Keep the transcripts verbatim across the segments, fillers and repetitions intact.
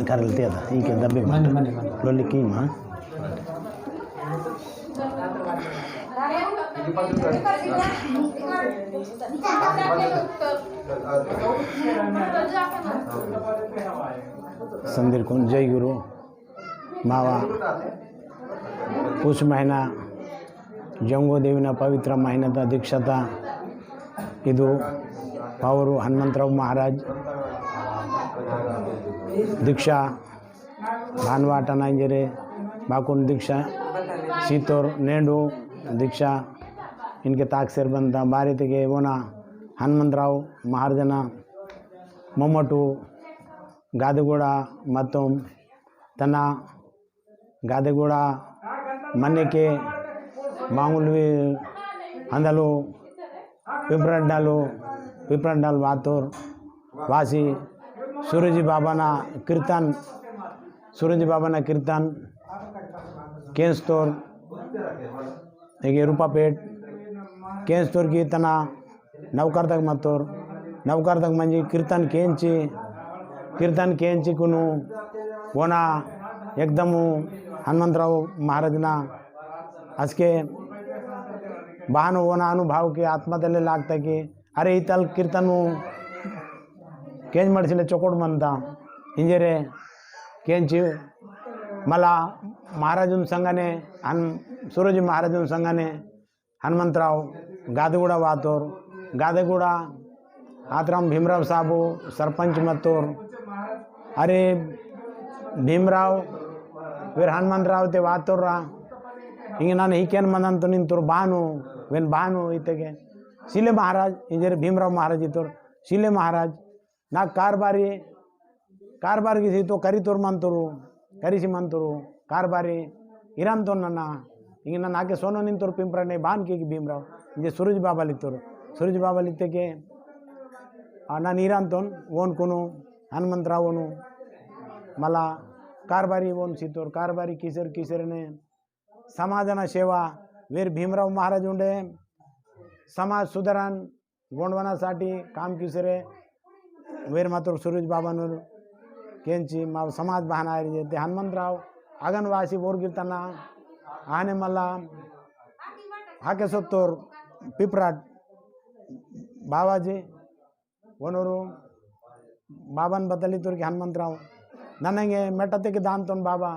कर लेते हैं, ठीक है, दबे मत। मने, मने, मने। लोली की माँ। संदीर कुन जय गुरु। मावा पुष महीना जंगो देवीना पवित्र महीनाता दीक्षाता इदु पावरु हनुमंतराव महाराज दीक्षा भानवाटना इंजरे बाकुन दीक्षा सीतोर नेंडु दीक्षा इनके ताकसेर बनता बारी तेके वोना हनुमंतराव महाराजना मोमटु गादगुड़ा मतोम तना गादगुड़ा मन्नेके मांगुलवी हंदलु पिपरंडालु पिपरंडाल वातोर वासी सूरज बाबाना कीर्तन सूरज बाबाना कीर्तन केंस्तोर एगे रूपापेट केंस्तोर की तना नौकर तक मतोर नौकर तक मंजी कीर्तन केंची कीर्तन केंची कुनु वोना एकदम हनुमंतराव महाराजना असके बहान वोना अनुभाव की आत्मा तले लागता की अरे इतल कीर्तन केंज मड़सिले चोकोट मनता इंजरे केंची मला महाराजुन संगने हन सूरज महाराजुन संगने हनुमंतराव गादगुड़ा वातोर गादगुड़ा आतराम भीमराव साबू सरपंच मतोर अरे भीमराव वेर हनुमंतराव ते वातोर रा इंगे नान हिकेन मनंतोन इंतोर बानु वेन बानु इतेके सिले महाराज इंजर भीमराव महाराज इतोर सिले महाराज ना कारबारी कारबार की तो करी तोर मंतुरु करीसी मंतुरु कारबारी इरान तो नना इंगे ना नाके सोनो निंतोर पिंपरा ने बान के की भीमराव इंजे सूरज बाबा लितोर सूरज बाबा लिते के आ ना नीरान तोन वोन कुनु हनुमंतराव वोनु मला कारबारी वोन सीतोर कारबारी किसर किसर ने समाजना सेवा वेर भीमराव महाराज उंडे समाज सुधारण गोंडवानासाठी काम किसरे वेर मात्र सूरज बाबानूर केंची मा समाज बहान आयर जे ते हनुमंतराव आगनवासी बोर गिरतना आने मला हाके सत्तोर पिपराट बाबाजी वनोरु बाबान बतली तुरकी हनुमंतराव ननंगे मेटते के दान तोन बाबा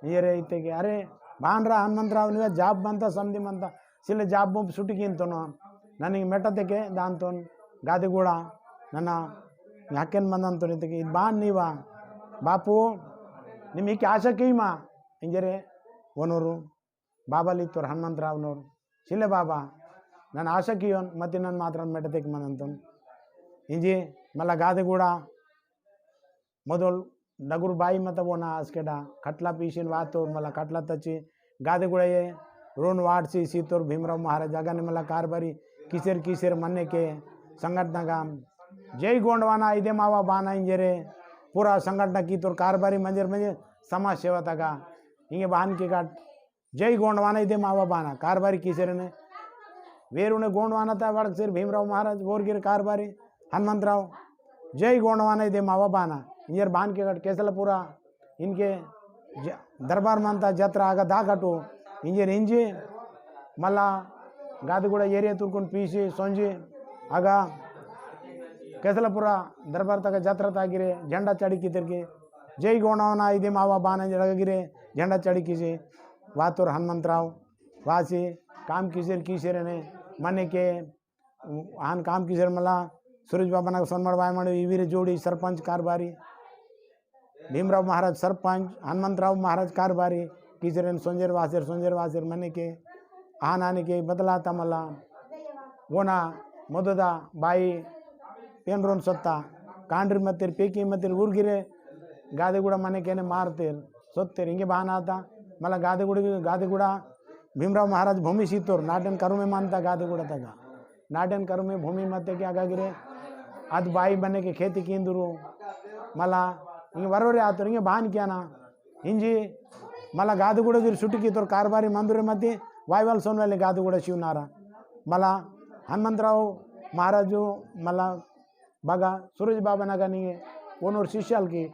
ये रे इते के अरे बान रा हनुमंतराव निवा जाब बनता समधी मनता सिले जाब मुप सुटी कीन तोनो ननंगे मेटते के दान तोन गादे गुड़ा नना हकेन मंदन तोन इते के बान निवा बापू निमी के आशा की मा इंजरे वनोरु बाबा लितोर हनुमंतराव नोर सिले बाबा नन आशा कियोन मति नन मात्रन मेटतेक मनंतोन इंजी मला गादे गुड़ा मोदोल डगुर बाई मत वोना आसकेडा खटला पीसिन वातोर मला खटला तची गादे गुड़ा ये रोन वाटसी सीतोर भीमराव महाराज अगने मला कारबारी किसेर किसेर मन्ने के संगठना गाम जय गोंडवाना इदे मावा बाना इंजरे पूरा संगठना कीतोर कारबारी मंजर मंजर समाज सेवा तगा इंगे बहान के काट जय गोंडवाना इदे मावा बाना कारबारी किसेरने वेरुने गोंडवाना ता वड़क सिर भीमराव महाराज बोरगिर कारबारी हनुमंतराव जय गोंडवाना इदे मावा बाना इंजर बान के गट केसलपुरा इनके ज-, दरबार मंता जत्रा आगा दाकटो इंजर इंजी मला गादगुड़ा एरिया तुरकुन पीसी सोंजी आगा केसलपुरा दरबार तक जत्रा तागिरे झंडा चढ़ी कितरके जय गोंडवाना इदे मावा बाना जड़गिरे झंडा चढ़ी किसी वातुर हनुमंतराव वासी काम किसेर किसेर ने मने के आन काम किसेर मला सूरज बाबा ना सोनमड़ बाय मड़ इवीर जोड़ी सरपंच कारबारी भीमराव महाराज सरपंच हनुमंतराव महाराज कारबारी किसेर ने सोंजेर वासेर सोंजेर वासेर मने के आन आने के बदला तमला वोना मोदोदा बाई पेनरोन सोत्ता कांड्री मतेर पेकी मतेर उर्गिरे गादेगुड़ा मने केने मारतेर सोत्तेर इंगे बहाना आता मला गादेगुड़ा गादेगुड़ा भीमराव महाराज भूमि सीतोर नाटन करुमे मानता गादेगुड़ा तगा नाटन करुमे भूमि मते के आगा गिरे अद बाई मने के खेती कींदुरु मला इंगे वरोरे आतोर इंगे बहान किया ना इंजी मला गादगुड़ा गिर सुटिकी तोर कारबारी मंदुरे मती वाईवाल सोनवाले गादगुड़ा शिवनारा मला हनुमंतराव महाराजु मला बगा सूरज बाबा नगा निंगे ओनोर शिष्याल की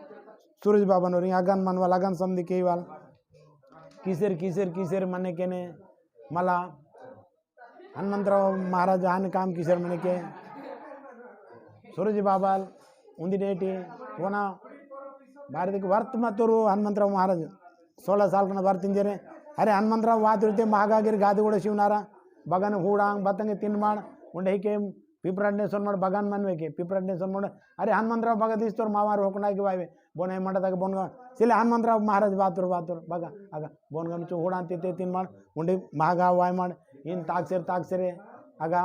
सूरज बाबा नोर अगन मनवाल अगन समदी केवाल किसेर किसेर किसेर मने केने मला हनुमंतराव महाराज आने काम किसेर मने के सूरज बाबाल उन्दी नेटी वना बारी दिक वर्त मतुरु हनुमंतराव महाराज सोलह साल कना वर्त इंजेरे। अरे हनुमंतराव वातुरते महागागिर गादि गोड़ा शिवनारा बगन हूड़ांग बतंगे तिनमाड़ उंडे के पिपरडने सोनमड़ बगन मनवे के पिपरडने सोनमड़। अरे हनुमंतराव बगा दिस्तोर मावार होकना के वावे बोने मंडा तक बोनगा सिले हनुमंतराव महाराज वातुर वातुर बगा अगा बोनगा नु हूड़ांग तिते तिनमाड़ उंडे महागा वाय माड़ इन ताकसेर ताकसेरे अगा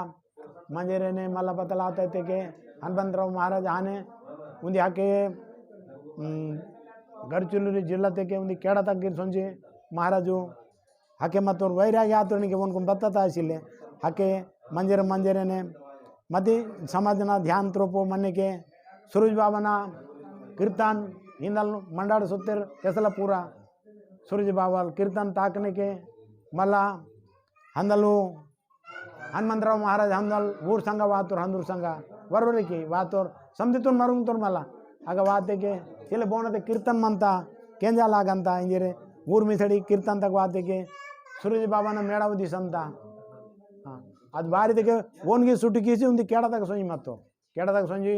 मंजेरेने मला बतलाते ते के हनुमंतराव महाराज आने उन्दी हके गढ़चिरोली जिल्ला ते के उन्दी केड़ा तक गिर सोंजी महाराजु हके मतोर वैराग्य आतुरनी के उनको बत्ता तासिले हके मंजेर मंजेरेने मती समाजना ध्यान त्रोपो मन्ने के सूरज बाबा ना कीर्तन हिंदल मंडाड़ सुत्तेर केसला पूरा सूरज बाबा कीर्तन ताकने के मला हंदलु हनुमंतराव महाराज हंदल ऊर संगा वातोर हंदुर संगा वरवरी की वातोर समदितुन मरुंगतोर मला अगा वाते के सिले बोनते कीर्तन मंता केंजा लागंता इंजेरे ऊर मिसड़ी कीर्तन तक वाते के सूरज बाबा ना मेड़ा उदी समता। हाँ, अद बारी ते के ओनगी सुटी कीसी उन्दी केड़ा तक सोंजी मतो केड़ा तक सोंजी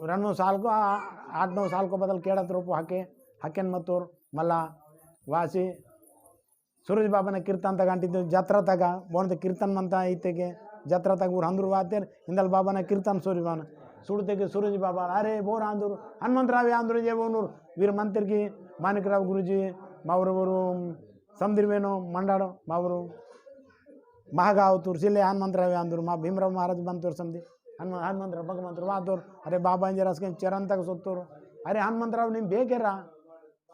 रन्नो साल को आठ नौ साल को बदल केड़ा त्रोपो हके हकेन मतोर मला वासी सूरज बाबा ने कीर्तन तक अंटी तो जात्रा तक बोनते कीर्तन मंता इते के जात्रा तक उर हंदुर वातेर इंदल बाबा ने कीर्तन सूरज बाबा ने सुड़ते के सूरज बाबा अरे बोर हंदुर हनुमंतराव हंदुर जे बोनुर वीर मंत्र की मानिक राव गुरुजी मावर समदिर वेनो मंडाड़ो मावर महागाव तुर सिले हनुमंतराव आंदुर मा भीमराव महाराज बंतोर समदी हनुमंतराव भगवंतोर वातोर अरे बाबा इंजर असके चरण तक सोतोर अरे हनुमंतराव निम बेकेरा।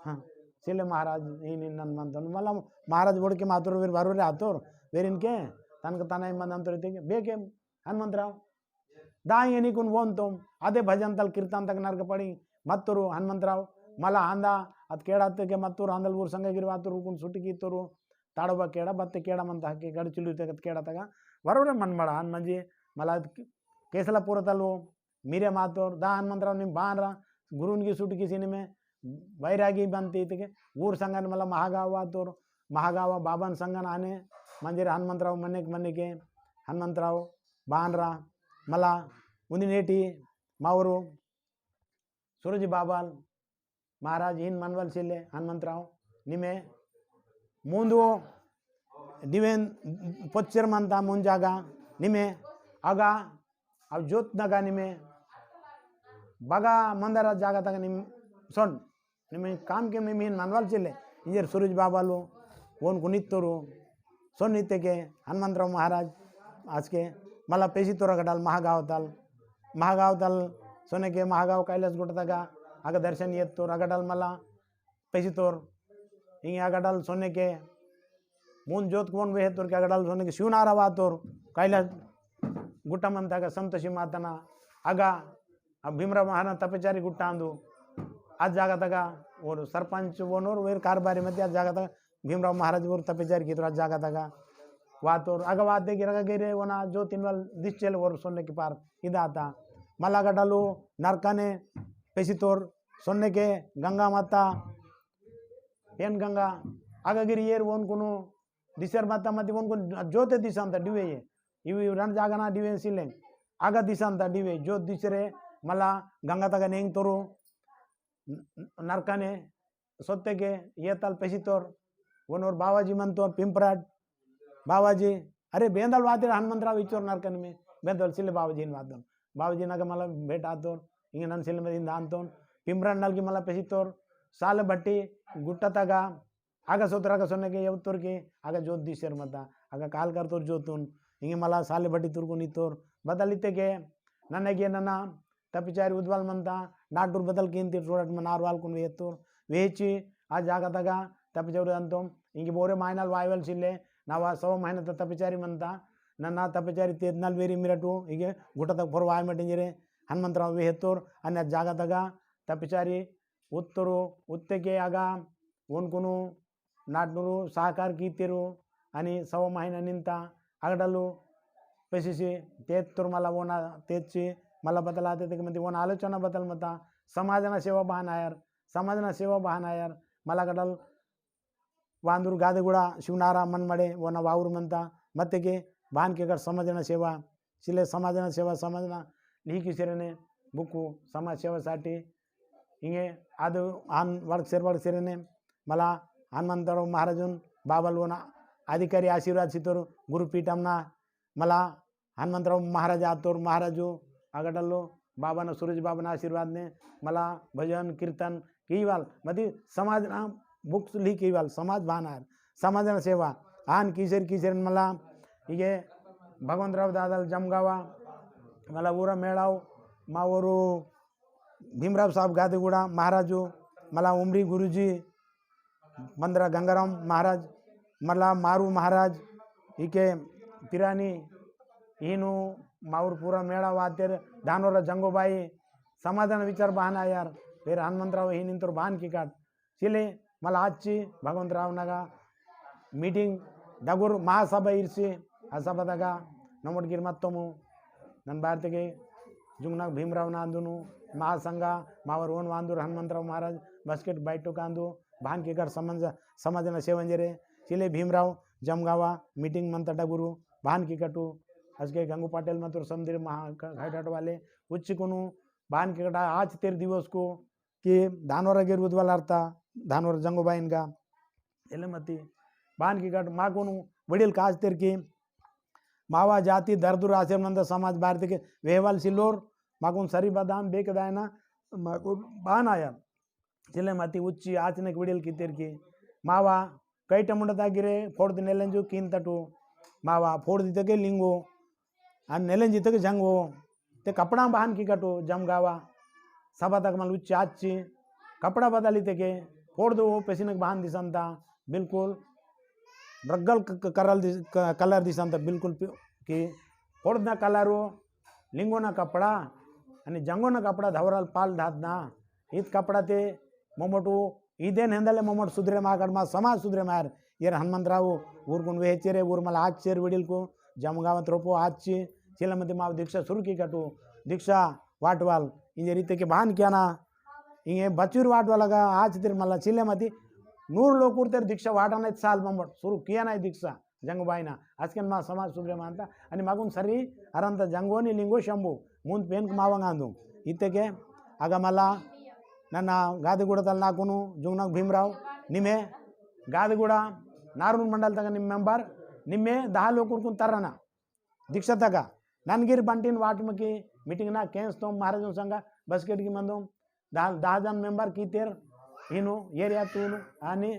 हाँ, सिले महाराज इन इन नन मंतोन मला महाराज बोड़ के मातोर वेर बारो रे आतोर वेर इनके तनक तना मंदंतोर इते बेके हनुमंतराव दाई एनी कुन वोन तोम अदे भजन तल कीर्तन तक नरक पड़ी मत्तुरु हनुमंतराव मला आंदा अत केड़ा ते के मत्तुरु आंदल ऊर संगे गिरवातुरु कुन सुटी की तुरु ताड़ोबा केड़ा बत्ते केड़ा मंता हके गढ़चिरोली ते केड़ा तगा वरोरे मन मड़ा हनुमान जी मला केसला पुरतलो मीरे मातोर दा हनुमंतराव निम बानरा गुरुन की सुटी की सिने में बैरागी बनती ते के ऊर संगन मला महागावा तोर महागावा बाबन संगन आने मंदिर हनुमंतराव मन्नेक मन्नेके हनुमंतराव बानरा मला उन्दी नेटी मावरु सूरज बाबाल महाराज इन मनवल सिले हनुमंतराव निमे मुंदु दिवेन पोच्चर मंता मुन जागा निमे अगा अब जोत नगा निमे बगा मंदरा जागा तक निम सोन निमे काम के निमे इन मनवल सिले इंजर सूरज बाबालु वोन कुनित्तोरु सोन इत्ते के हनुमंतराव महाराज आज के मला पेसी तोर अगडाल महागाव तल महागाव तल सोने के महागाव कैलास गुट तगा अग दर्शन येत्तोर अगडाल मला पेसी तोर इंगे अगडाल सोने के मून जोत कोन वेहे तोर के अगडाल सोने के शिवनारा वातोर कैलास गुट्टा मंता का संतोषी मातना अगा अब भीमराव महाराज तपेचारी गुट्टा आंदु आ जागा तगा और सरपंच वोनोर वेर कारबारी मध्य आ जागा तगा भीमराव महाराज वोर तपेचारी की तोर आ जागा तगा वातोर अगा वाते गिरगा गिरे वना जो तीन वाल दिश्चेल वोर सोने की पार इदा आता मला गडलो नरकाने पेसी तोर सोने के गंगा माता पेन गंगा अगा गिरी येर वोन कुनु दिसर माता मति वोन कुनु जोते दिसंता डिवे ये इवी रण जागना डिवे सिलें अगा दिसंता डिवे जो दिसरे मला गंगा तगा नेंग तोरु नरकाने सोत्ते के येतल पेसी तोर वनोर बावाजी मन तोर पिंपराट बावाजी अरे बेंदल वातिर हनुमंतराव इचोर नरकन में बेंदल सिले बावाजी इन वादन बावाजी नग मला भेट आतोर इंगे नन सिले में दान तोन पिंपराट नल की मला पेसी तोर साल भट्टी गुट्टा तगा आगा सोतर आगा सोने के यवतोर के आगा जोत दिसेर मता आगा काल कर तोर जोतुन इंगे मला साल भट्टी तुरकुन इतोर बदल इत्ते के नन्ना के नन्ना तपिचारी उद्वाल मंता नाटुर बदल किंती रोडट मनार वाल कुन वेतुर वेची आ जागा तगा तपिचारी अंतोम इंगे बोरे मायनाल वायवल सिले नावा सौ महीना त तपिचारी मंता नन्ना तपिचारी तेतनाल वेरी मिरटू इंगे गुटा तक फोर वाय मटिंजरे हनुमंतराव वेहतुर अन्य जागा तगा तपिचारी उत्तुरु उत्तेके आगा उनकुनु नाटनुरु सहकार कीतेरु अनि सौ महीना निंता अगडलु पेसिसी तेत्तुर मला वोना तेच्ची मला बतल आते तेके मती वोना आलोचना बतल मता समाजना सेवा बहान आयर, समाजना सेवा बहान आयर। मला कडल वांदुर गादेगुड़ा शिवनारा मनमड़े वोना वाउर मंता मत्तेके बहान के कर समाजना सेवा सिले समाजना सेवा समाजना लिही किसेरने बुकु समाज सेवा साठी इंगे आदु आन वर्ग सेर वर्ग सेरने मला हनुमंतराव महाराजुन बाबल वोना अधिकारी आशीर्वाद सितोर गुरुपीठमना मला हनुमंतराव महाराज आतोर महाराजु अगडल्लो बाबाना सूरज बाबाना आशीर्वाद ने मला भजन कीर्तन कीवाल मती समाज ना बुक्स ली कीवाल समाज भानार समाज ना सेवा आन किसेर किसेर मला इगे भगवंतराव दादाल जमगावा मला ऊरा मेळाव मावोरु भीमराव साहब गादिगुड़ा महाराजु मला उमरी गुरुजी मंदरा गंगाराम महाराज, मला मारू महाराज, इके पिरानी इनु माउर पूरा मेळा वातेर धानोरा जंगोबाई समाधान विचार बहान आयार। फिर हनुमंतराव ही निंतुर बहान की काट सिले मला आच्ची भगवंतराव नगा मीटिंग डगुर महासभा इर्सी आ सभा दगा नमोट गिर मत्तोमु नन भारत के जुंगनाक भीमराव नांदुनु महासंघा मावर ओन वांदुर हनुमंतराव महाराज बस्केट बैठो कांदु बहान की काट समझ समझना सेवन जरे सिले भीमराव जमगावा मीटिंग मंता डगुरु बहान की कटु असके गंगू पाटिल मतुर समदिर महा घाटाट वाले उच्चिकुनु बहान की कटा आज तेर दिवस को कि धानोरा गिर उद्वाल अर्था धानोरा जंगोबाइन का एले मती बहान की कट माकुनु वडिल काज तेर की मावा जाति दरदुर आश्रम नंद समाज भारत के वेहवाल सिल्लोर माकुन सरी बदाम बेक दायना माकुन बान आया। सिले मती उच्ची आचनक विडियल कितेर की मावा कैट मुंडता गिरे फोड़ दी नेलेंजु कीन तटु मावा फोड़ दी तके लिंगो अन नेलेंजी तके जंगो ते कपड़ा बहान की कटु जमगावा सभा तक मल उच्ची आची कपड़ा बदली तके फोड़ दो पेसिनक बहान दिसंता बिल्कुल रग्गल क-, क-, करल दिस-, क-, कलर दिसंता बिल्कुल पि-, कि फोड़ना कलर लिंगोना कपड़ा अनि जंगोना कपड़ा धवरल पाल धातना इत कपड़ा ते मोमोटु इदेन हेंदले मोमोट सुधरे माकड़ मा समाज सुधरे मार येर हनुमंतराव ऊरकुन वेचेरे ऊर मला आचेर विडिल को जमगावत रोपो आचे चिलमती माव दीक्षा सुरु की कटु दीक्षा वाटवाल इंजे रीते के बहान कियाना इंगे बचुर वाटवाल गा आज तेर मला चिलमती नूर लोकुर तेर दीक्षा वाटना साल मोमोट सुरु कियाना दीक्षा जंगुबाईना असकेन मा समाज सुधरे मानता अनि मागुन सरी अरंत जंगोनी लिंगो शंभु मुंद पेन मावंगांदु इत्तेके अगमला नन्ना गादिगुड़ा तल नाकुनु जुंगनक भीमराव निमे गादिगुड़ा नारून मंडल तक निम मेंबर निमे दहा लोकुरकुन तरना दीक्षा तक ननगिर बंटिन वाटमकी मीटिंग ना केंस तो महाराज संग बसकेट की मंदोम दहा दहा जन मेंबर की तेर इनु एरिया तूनु अनि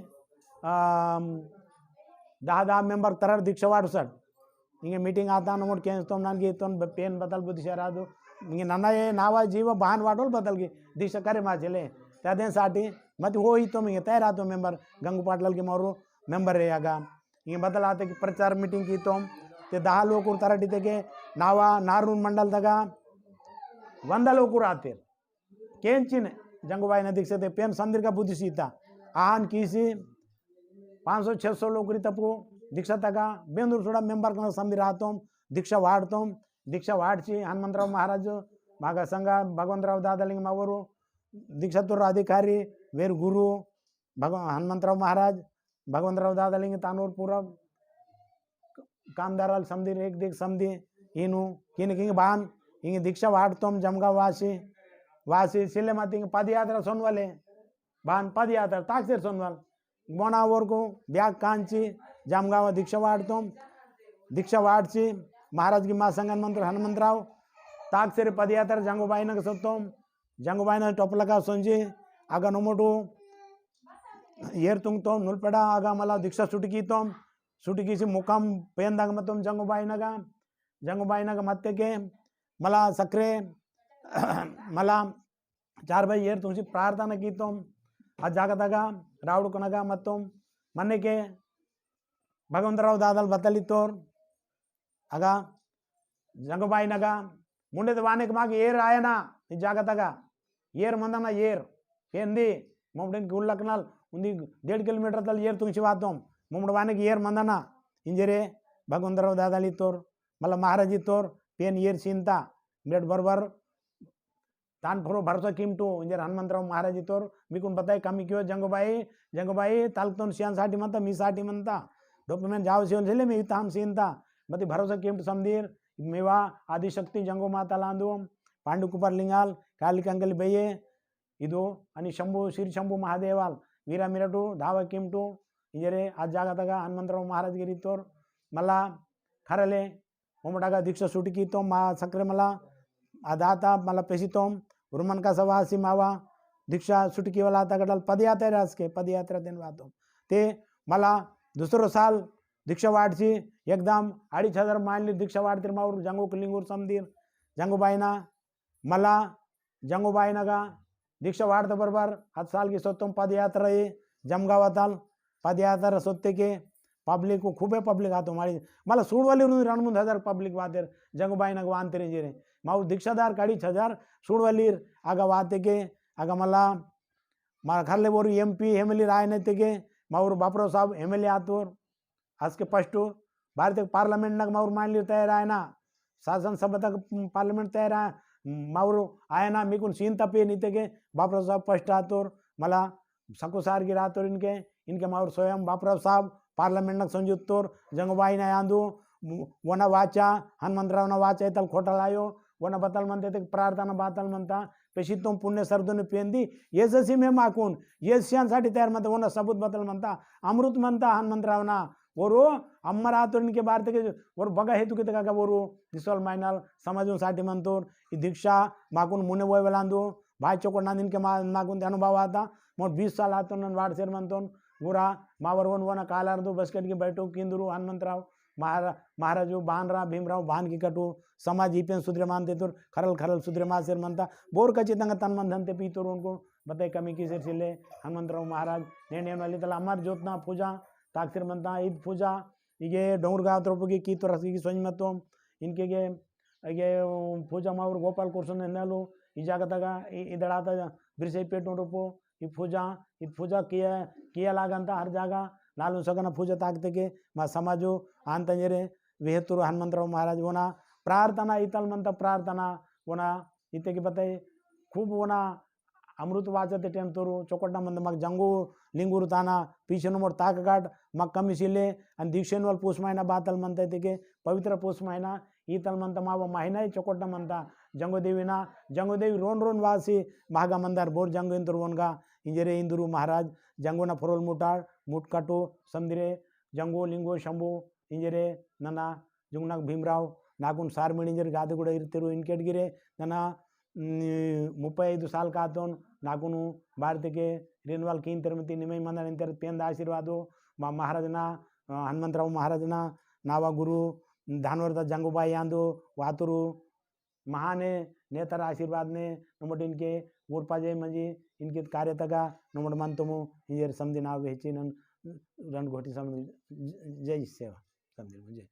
आम, दहा दहा मेंबर तरर दीक्षा वाटसट इंगे मीटिंग आता नमोट केंजतोम नान की तोन ब-, पेन बतल बुद्धि शरादु इंगे नन्ना ये नावा जीव बहान वाटोल बतल की दीक्षा करे मा चले त्यादेन साटी मत हो ही तोम इंगे तैरा तो मेंबर गंगू पाटलाल के मोरू मेंबर रे आगा इंगे बतल आते की प्रचार मीटिंग की तोम ते दहा लोकुर तरटी ते के नावा नारून मंडल तगा वंदा लोकुर आते केंचिन जंगुबाई ना दीक्षा ते पेन संदिर का बुद्धि सीता आन कीसी पाँच सौ छह सौ लोकरी तपु दीक्षा तका बेंदुर थोड़ा मेंबर कना संदिर आतोम दीक्षा वाड़तोम दीक्षा वाड़ची हनुमंतराव महाराज मागा संगा भगवंतराव दादालिंग मावरु दीक्षा तुर अधिकारी वेर गुरु भगवान हनुमंतराव महाराज भगवंतराव दादालिंग तानूर पूरा कामदाराल समदी एक देख समदी इनु किन किंग बान इंग दीक्षा वाटतोम जमगा वासी वासी सिले मातिंग पदयात्रा सोनवाले बान पदयात्रा ताकसेर सोनवाल मोना वरकु ब्याग कांची जमगावा दीक्षा वाटतोम दीक्षा वाटची महाराज की मा संगन मंत्र हनुमंतराव ताकसेर पदयात्रा जंगो बाईनक सोतोम जंगो बाईनक टोपलका सोंजी आगा नोमोटू येर तुंगतोम नुलपेड़ा आगा मला दीक्षा सुटकीतोम सुटकीसी मुकाम पेन दागमतोम जंगो बाईनगा जंगो बाईनगा मत्तेके मला सक्रे मला चार भाई येर तुंगसी प्रार्थना कीतोम आ जागतगा रावड़ कोनगा मतोम मन्नेके भगवंतराव दादाल बतलितोर अगा जंगो बाईनगा मुंडे तो वानेक माग येर आयना नी जागतगा येर मंदना येर केंदी मोमडेन गुल्लकनाल उंदी डेढ़ किलोमीटर तल येर तुंगसी वातोम मोमड वानेक येर मंदना इंजरे भगवंतराव दादालितोर मला महाराज इत्तोर पेन येर सीनता, मिरट बरबर तान फरो भरोसा किमटू इंजर हनुमंतराव महाराज इत्तोर। मिकुन बताई कमी कियो जंगो बाई, जंगो बाई तालतोन सियान साटी मंता, मी साटी मंता। डोपमेन जाव सियोन सिले मी ताम सीनता। मती भरोसा किमटू समदीर, मेवा आदिशक्ति जंगो माता लांदु, पांडु कुपर लिंगाल, काली कंकली बेये, इदो अनि शंभु, श्री शंभु महादेवाल, वीरा मिरटू, धावा किमटू, इंजरे आज जागतगा हनुमंतराव महाराज गिरी तोर, मला खरले, मोमटागा दीक्षा सुटकी तो मा सक्रे मला, अदाता मला पेसी तोम, रुमन का सवासी मावा, दीक्षा सुटकी वाला तगडल पदयात्रा रास के, पदयात्रा दिन वातो। ते मला दूसरो साल दीक्षा वाटसी, एकदम अड़ीच हजार माइल दीक्षा वाटतिर माउर जंगो लिंगुर समदीर, जंगो बायना, मला जंगो बायनगा दीक्षा वाटता बरबर हत साल की सोतम पदयात्रा ये जमगावताल पदयात्रा सोते के पब्लिक को खूबे पब्लिक आतो मारी। मला सूडवाली रुंदी रण मुंद हजार पब्लिक वातेर जंगो बायनगा वांतेर इंजेरे। माउर दीक्षादार काड़ी छजार सूडवालीर आगा वाते के आगा मला मा खरले बोरू एमपी एमएलए राय ने तेके माउर बापराव साहब एमएलए आतोर। आज के फर्स्ट भारत के पार्लियामेंट नग माउर माइनलीर तैयार आयना, शासन सभा तक पार्लियामेंट तैयार आय, माउर आयना मिकुन सीन तपे नीते के बापराव साहब फर्स्ट आतोर। मला सकुसार गिर आतोर इनके, इनके माउर स्वयं बापराव साहब पार्लियामेंट नग संजुत्तोर। जंगो बायना आंदु वना वाचा, हनुमंतराव ना वाचा इतल खोटल आयो, वना बतल मनते ते प्रार्थना बातल मनता, पेशितों पुण्य सर्दुन पेंदी, ये जसी में माकुन, ये सियान साठी तैयार मनता, वना सबूत बतल मनता, अमृत मनता हनुमंतराव ना, वरु अम्मर आतुर इनके बारते के, वरु बगा हेतु के तका वरु दिसोल माइनल समाजों साठी मनतोर, ई दीक्षा माकुन मुने वोय वेलांदु, भाई चोकोट नांद इनके मा-, माकुन ते अनुभव आता, मोर बीस साल आतोन नन वार्ड सेर मनतोन, गुरा, मावर वन वन कालार दो बस्केट की बैठक किंदुरु हनुमंतराव, महारा-, महाराजू, बानरा, भीमराव, बान की कटु, समाज ही पेन सुधरे मानते तुर, खरल खरल सुधरे मासेर मनता, बोर कचितंग तन मन धनते पीतुर उनको बताए कमी की सिर सिले, हनुमंतराव महाराज, ने ने वाली तला अमर ज्योतना पूजा, ताकसिर मनता, ईद पूजा, इगे डोंगरगाव तरफ की, की तो रसगी की सोच मतोम, इनके के, इगे पूजा मावर गोपाल कृष्ण ने नालो, ई जागतगा, ई, इदड़ाता बिरसे पेटों रूपो, ई पूजा, ई पूजा किया, किया लागंता हर जागा, नालू सगन पूजा ताकते के, मा समाजो, आंतंजरे, वेहतुर हनुमंतराव महाराज वोना, प्रार्थना, इतल मंत प्रार्थना, वोना, इते की बताए, खूब वोना, अमृत वाचते टेम तोरु, चोकोटना मंत मग जंगो लिंगुरु ताना, पीछे नंबर ताक काट, मग कमी सिले, अन दीक्षेन वाल पूस महीना बातल मंत इते के, पवित्र पूस महीना, ईतल मंत मावा महीना ही चोकोटना मंता, जंगो देवी ना, जंगो देवी रोन रोन वासी, महागा मंदार बोर जंगो इंतुर वोनगा, इंजरे इंदुरु महाराज, जंगो ना फरोल मुटार, मुटकटो, समदिरे, जंगो लिंगो शंभो, इंजरे, नना, जुंगनाक भीमराव, नाकुन सारमेड़ इंजर गादगुड़ा इरतेरु इनकेट गिरे, नना, नि-, मुप्पै ऐदु साल कातोन, नाकुनु भारत के रिनवाल कीन तेरमति निमय मंदन इंतर पेंद आशीर्वादो, मा महाराजना, अ, हनुमंतराव महाराजना, नावा गुरु, धानवर्ता जंगुबाई आंदो, वातुरु, महाने नेतर आशीर्वाद ने नमोट इनके गुरपाजे मंजी इनके कार्य तगा नमोट मंतमु इंजर समदिना वेचिनन रणघोटी समदि ज-, जय सेवा समदिन जय।